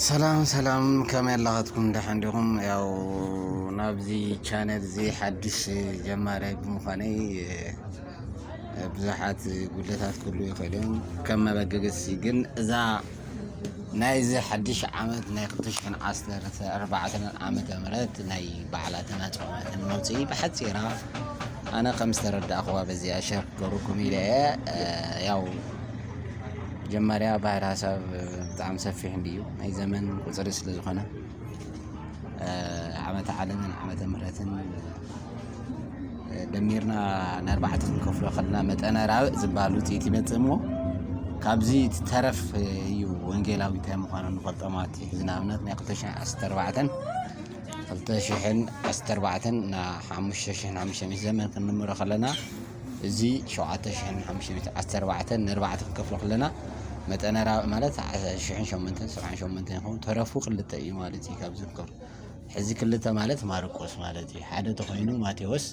ሰላም ሰላም፣ ከመይ ኣለኻትኩም? ደሓን ዲኹም? ያው ናብዚ ቻነል እዚ ሓድሽ ጀማሪ ብምዃነይ ብዙሓት ጉድለታት ክህሉ ይኽእል እዮም። ከም መበገገሲ ግን እዛ ናይዚ ሓድሽ ዓመት ናይ ክልተ ሽሕን ዓሰርተ ኣርባዕተን ዓመተ ምህረት ናይ በዓላትን ኣጽዋማትን መውፅኢ ብሓፂራ ኣነ ከም ዝተረዳእኽዋ በዚኣ ሸር ክገብረኩም ኢለ እየ። ያው መጀመርያ ባህር ሓሳብ ብጣዕሚ ሰፊሕ እንድዩ፣ ናይ ዘመን ቁፅሪ ስለ ዝኾነ ዓመተ ዓለምን ዓመተ ምህረትን ደሚርና ንኣርባዕተ ክንከፍሎ ከለና መጠነ ራብእ ዝበሃል ውፅኢት ይመፅእ እሞ፣ ካብዚ እቲ ተረፍ እዩ ወንጌላዊ እንታይ ምዃኑ ንፈልጦ ማለት እዩ። እዚ ንኣብነት ናይ ክልተ ሽሕን ዓሰርተ ኣርባዕተን ክልተ ሽሕን ዓሰርተ ኣርባዕተን ና ሓሙሽተ ሽሕን ሓሙሽተ ሚእቲ ዘመን ክንድምሮ ከለና፣ እዚ ሸውዓተ ሽሕን ሓሙሽተ ሚእቲ ዓሰርተ ኣርባዕተን ንኣርባዕተ ክንከፍሎ ከለና መጠነ ራብእ ማለት ሽሕን ሸሞንተን ሰብዓን ሸሞንተን ይኸውን። ተረፉ ክልተ እዩ ማለት እዩ። ካብዚ ንከፍሎ ሕዚ ክልተ ማለት ማርቆስ ማለት እዩ። ሓደ ተኾይኑ ማቴዎስ፣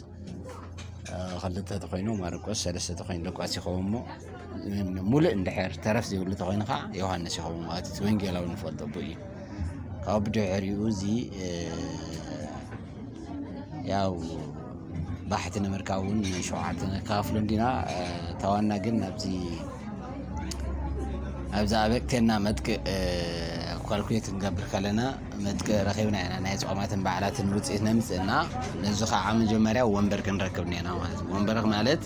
ክልተ ተኾይኑ ማርቆስ፣ ሰለስተ ተኾይኑ ሉቃስ ይኸውን እሞ፣ ሙሉእ እንድሕር ተረፍ ዘይብሉ ተኾይኑ ከዓ ዮሃንስ ይኸውን ማለት እዩ። ወንጌላዊ ንፈልጦ ብኡ እዩ። ካብ ድሕሪኡ እዚ ያው ባሕቲ ንምርካብ እውን ሸውዓተ ነካፍሎ እንዲና። ተዋና ግን ኣብዚ ኣብዚ ኣበቅቴና መጥቅእ ኳልኩሌት ክንገብር ከለና መጥቅእ ረኺብና ኢና ናይ ጾማትን በዓላትን ውፅኢት ነምፅእና። ነዚ ከዓ መጀመርያ ወንበር ክንረክብ እኒአና ማለት እዩ። ወንበር ማለት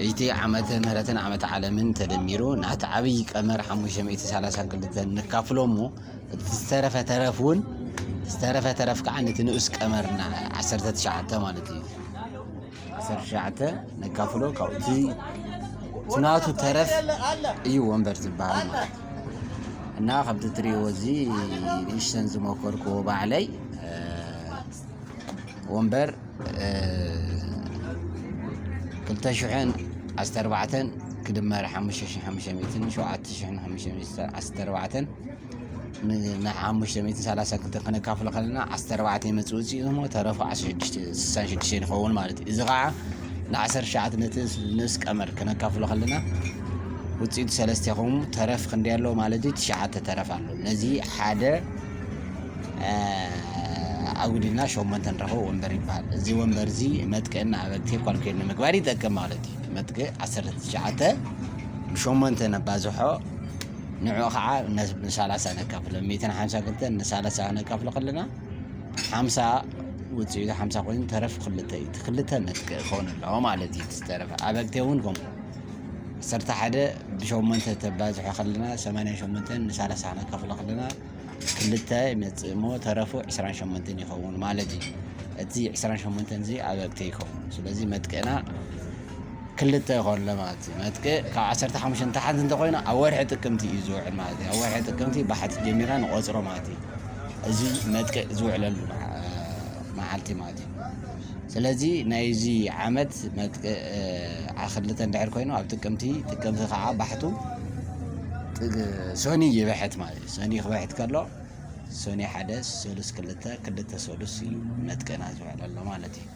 እቲ ዓመተ ምህረትን ዓመተ ዓለምን ተደሚሩ ናቲ ዓብዪ ቀመር ሓሙሽተ ሚእቲ ሰላሳን ክልተን ንካፍሎ እሞ እቲ ዝተረፈ ተረፍ እውን ዝተረፈ ተረፍ ከዓ ነቲ ንኡስ ቀመርና ዓሰርተ ትሽዓተ ማለት እዩ። ዓሰርተ ትሽዓተ ነካፍሎ ካብኡ እቲ ናቱ ተረፍ እዩ ወንበር ዝበሃል ማለት እዩ። እና ከምቲ ትሪእዎ እዚ ንእሽተን ዝመከርክዎ ባዕለይ ወንበር ክልተ ሽሕን ዓሰርተ ኣርባዕተን ክድመር ሓሙሽተ ሽሕን ሓሙሽተ ሚእትን ሸውዓተ ሽሕን ሓሙሽተ ሚእትን ዓሰርተ ኣርባዕተን ንሓሙሽተ ሚእትን ሰላሳ ክልተ ክነካፍሎ ከለና ዓሰርተ ኣርባዕተ ይመፅእ ውፅኢት እሞ ተረፉ ዓሰርተ ሽዱሽተ ስሳን ሽዱሽተን ይኸውን ማለት እዩ። እዚ ከዓ ንዓሰርተ ትሽዓተ ነቲ ንኡስ ቀመር ክነካፍሎ ከለና ውፅኢቱ ሰለስተ ይኸውን። ተረፍ ክንደይ ኣለዎ ማለት እዩ? ትሽዓተ ተረፍ ኣሎ። ነዚ ሓደ ኣጉዲልና ሸሞንተ ንረኽቦ ወንበር ይበሃል። እዚ ወንበር እዚ መጥቅእና ኣበግቴ ኳልኩሌት ንምግባር ይጠቅም ማለት እዩ። መጥቅእ ዓሰርተ ትሽዓተ ብሸሞንተ ነባዝሖ ንዑ ከዓ ንሳላሳ ነካፍሎ፣ ሚእትን ሓምሳ ክልተን ንሳላሳ ነካፍሎ ከለና ሓምሳ ውፅኢቱ ሓምሳ ኮይኑ ተረፍ ክልተ እዩ። እቲ ክልተ መጥቅእ ክኸውን ኣለዎ ማለት እዩ። ዝተረፈ ኣበግቴ እውን ከምኡ ዓሰርተ ሓደ ብሸሞንተ ተባዝሖ ከለና ሰማንያ ሸሞንተ ንሳላሳ ነካፍሎ ከለና ክልተ ይመፅእ እሞ ተረፉ ዕስራን ሸሞንተን ይኸውን ማለት እዩ። እቲ ዕስራን ሸሞንተን እዚ ኣበግቴ ይኸውን። ስለዚ መጥቅእና ክልተ ይኾን ለማለት እዩ። መጥቅእ ካብ ዓሰርተ ሓሙሽተ ንታሕቲ እንተኾይኑ ኣብ ወርሒ ጥቅምቲ እዩ ዝውዕል ማለት እዩ። ኣብ ወርሒ ጥቅምቲ ባሕቲ ጀሚራ ንቆፅሮ ማለት እዩ። እዚ መጥቅእ ዝውዕለሉ መዓ- መዓልቲ ማለት እዩ። ስለዚ ናይዚ ዓመት መጥቅእ ክልተ እንድሕር ኮይኑ ኣብ ጥቅምቲ ጥቅምቲ ከዓ ባሕቱ ጥግ- ሶኒ ይብሕት ማለት እዩ። ሶኒ ክብሕት ከሎ ሶኒ ሓደ ሰሉስ ክልተ ክልተ ሰሉስ እዩ መጥቅእና ዝውዕል ኣሎ ማለት እዩ።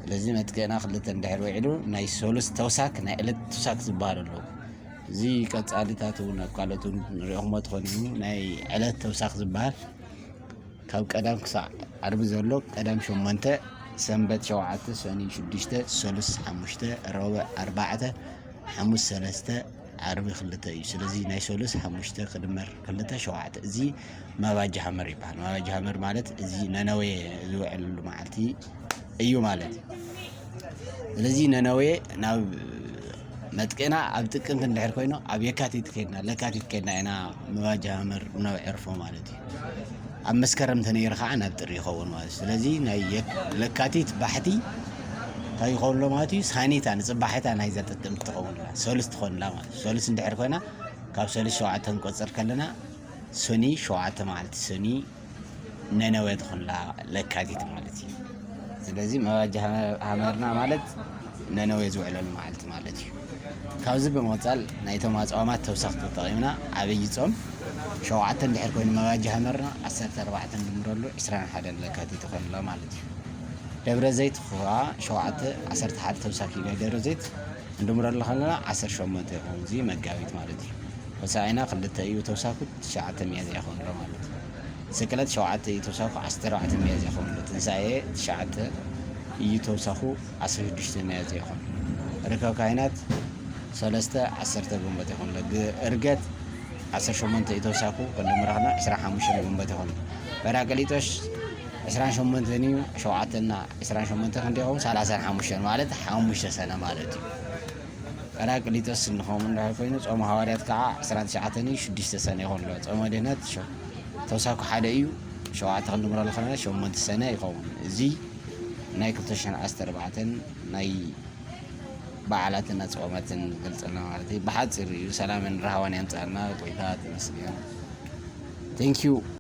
ስለዚ መጥቅእና ክልተ እንድሕር ውዒሉ ናይ ሰሉስ ተውሳክ ናይ ዕለት ተውሳክ ዝበሃል ኣሎ። እዚ ቀፃሊታት እውን ኣብ ካልኦት እውን ንሪኦኹሞ ትኾኑ እዩ። ናይ ዕለት ተውሳክ ዝበሃል ካብ ቀዳም ክሳዕ ዓርቢ ዘሎ ቀዳም ሸሞንተ፣ ሰንበት ሸውዓተ፣ ሰኑይ ሽዱሽተ፣ ሰሉስ ሓሙሽተ፣ ረቡዕ ኣርባዕተ፣ ሓሙስ ሰለስተ፣ ዓርቢ ክልተ እዩ። ስለዚ ናይ ሰሉስ ሓሙሽተ ክድመር ክልተ ሸውዓተ። እዚ ማባጅ ሃመር ይበሃል። ማባጅ ሃመር ማለት እዚ ነነዌ ዝውዕለሉ መዓልቲ እዩ ማለት እዩ። ስለዚ ነነዌ ናብ መጥቅእና ኣብ ጥቅምቲ እንድሕር ኮይኑ ኣብ የካቲት ከድና ለካቲት ከድና ኢና መባጃ መር ናብ ዕርፎ ማለት እዩ። ኣብ መስከረም ተነይሩ ከዓ ናብ ጥሪ ይኸውን ማለት እዩ። ስለዚ ናይ የክ- ለካቲት ባሕቲ እንታይ ይኸውን ኣሎ ማለት እዩ? ሳኒታ ንፅባሒታ ናይዛ ጥቅምቲ ትኸውን ላ ሰሉስ ትኾንላ ማለት እዩ። ሰሉስ እንድሕር ኮይና ካብ ሰሉስ ሸውዓተ ንቆፅር ከለና ሶኒ ሸውዓተ መዓልቲ ሶኒ ነነዌ ትኹንላ ለካቲት ማለት እዩ። ስለዚ መባጃ ሃመርና ማለት ነነዌ ዝውዕለሉ መዓልቲ ማለት እዩ። ካብዚ ብምቕፃል ናይቶም ኣፅዋማት ተውሳኽቲ ተጠቒምና ዓብዪ ፆም ሸውዓተ እንድሕር ኮይኑ መባጃ ሃመርና ዓሰርተ ኣርባዕተ ንድምረሉ ዕስራን ሓደን ለካቲት ይኾንላ ማለት እዩ። ደብረ ዘይት ከዓ ሸውዓተ ዓሰርተ ሓደ ተውሳኪ ናይ ደብረ ዘይት ንድምረሉ ከለና ዓሰርተ ሸሞንተ ይኸውን እዚ መጋቢት ማለት እዩ። ሆሳዕና ክልተ እዩ ተውሳኩ ትሽዓተ ሚያዝያ ይኸውን ኣሎ ማለት እዩ። ስቅለት ሸውዓተ እዩ ተውሳኩ ዓሰርተ ኣርባዕተ ሚያዝያ ይኸውን ኣሎ። ትንሳኤ ትሽዓተ እዩ ተውሳኩ ዓሰርተ ሽዱሽተ ሚያዝያ ይኸውን። ርክብ ካህናት ሰለስተ ዓሰርተ ግንቦት ይኸውን ኣሎ። ግ- እርገት ዓሰርተ ሸሞንተ እዩ ተውሳኩ ቅድም ረኽና ዕስራን ሓሙሽተን ግንቦት ይኸውን። ጳራቅሊጦስ ዕስራን ሸሞንተን እዩ። ሸውዓተና ዕስራን ሸሞንተ ክንደይ ይኸውን? ሰላሳን ሓሙሽተን ማለት ሓሙሽተ ሰነ ማለት እዩ። ጳራቅሊጦስ እንኸውን እንድሕር ኮይኑ ጾመ ሃዋርያት ከዓ ዕስራን ትሽዓተን እዩ። ሽዱሽተ ሰነ ይኸውን ኣሎ። ጾመ ድህነት ሸ- ተውሳኩ ሓደ እዩ። ሸውዓተ ክንድምሮ ከለና ሸሞንተ ሰነ ይኸውን። እዚ ናይ ክልተ ሽሕን ዓሰርተ ኣርባዕተን ናይ በዓላትን ኣጽዋማትን ዝገልጸልና ማለት እዩ። ብሓጺሩ እዩ። ሰላምን ራህዋን ያምጻልና። ጎይታ ተመስገን። Thank you።